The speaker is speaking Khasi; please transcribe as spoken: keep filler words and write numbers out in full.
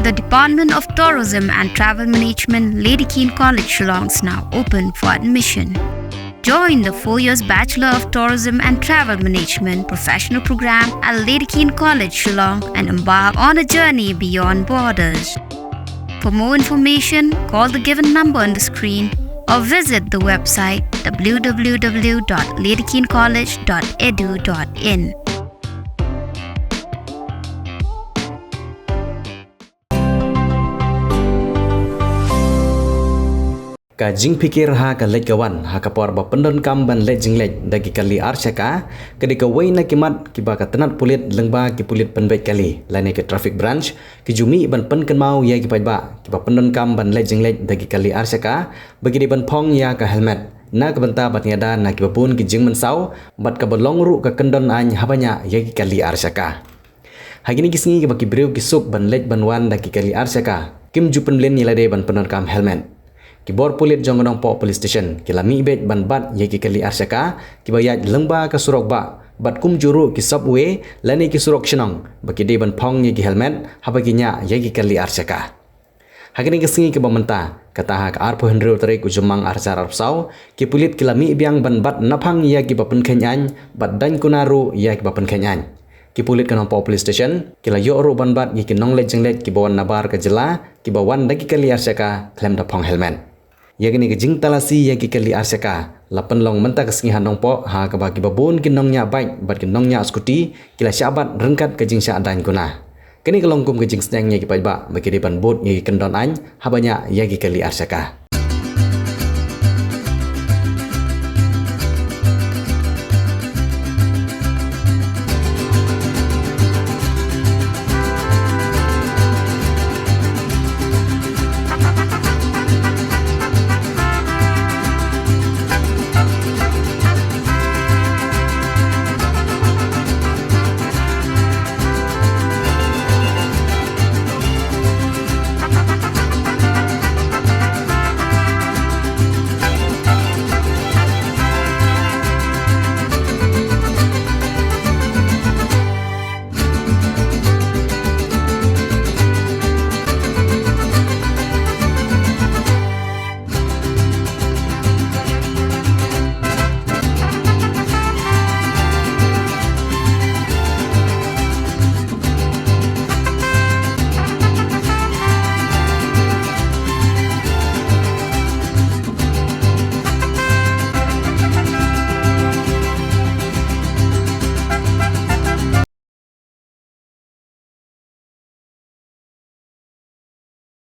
The Department of Tourism and Travel Management, Lady Keane College, Shillong, is now open for admission. Join the four years Bachelor of Tourism and Travel Management professional program at Lady Keane College, Shillong, and embark on a journey beyond borders. For more information, call the given number on the screen or visit the website w w w dot lady keane college dot e d u dot in. Ka jingpikir ha ka leit ka wan ha ka por ba pyndonkam ban leit jingleit da ki kali arshaka ka dei kawei na ki mat kiba ka tnat pulit lyngba ki pulit pynbeit kali lane ki traffic branch ki ju mih ban pynkynmaw ïa ki paidbah kiba pyndonkam ban leit jingleit da ki kali arshaka ba ki dei ban phong ïa ka helmet na ka bynta ban ïada na kiba bun ki jingmynsaw bad kaba long ruh ka kyndon aiñ haba ñiah ïa ki kali arshaka. Ha kine ki sngi kiba ki briew ki suk ban leit ban wan da ki kali arshaka kim ju pynblin ïa lade ban pyndonkam helmet. Ki bor pulit jong ka Nongpoh Police Station ki la mih beit ban bat ïa ki kali arshaka kiba ïaid lyngba ka surok bah bad kumjuh ruh ki subway lane ki surok shnong ba ki dei ban phong ïa ki helmet haba ki ñiah ïa ki kali arshaka. Ha kane ka sngi kaba mynta, kata ha ka arphew hynriew tarik u Jymmang arhajar arphew saw, ki pulit ki la mih biang ban bat naphang ïa kiba pynkheiñ aiñ bad daiñ kuna ruh ïa kiba pynkheiñ aiñ. Ki pulit ka Nongpoh Police Station ki la ïoh ruh ban bat ïa ki nongleit jingleit kiba wan nabar ka jylla kiba wan da ki kali arshaka khlem da phong helmet. Ïa kane ka jingtalasi ïa ki kali arshaka la pynlong mynta ka sngi ha Nongpoh ha kaba kiba bun ki nongñiah bike bad ki nongñiah scooty ki la shah bat ryngkat ka jingshah daiñ kuna. Kane ka long kum ka jingsneng ïa ki paidbah ba ki dei ban bud ïa ki kyndon aiñ haba ñiah ïa ki kali arshaka.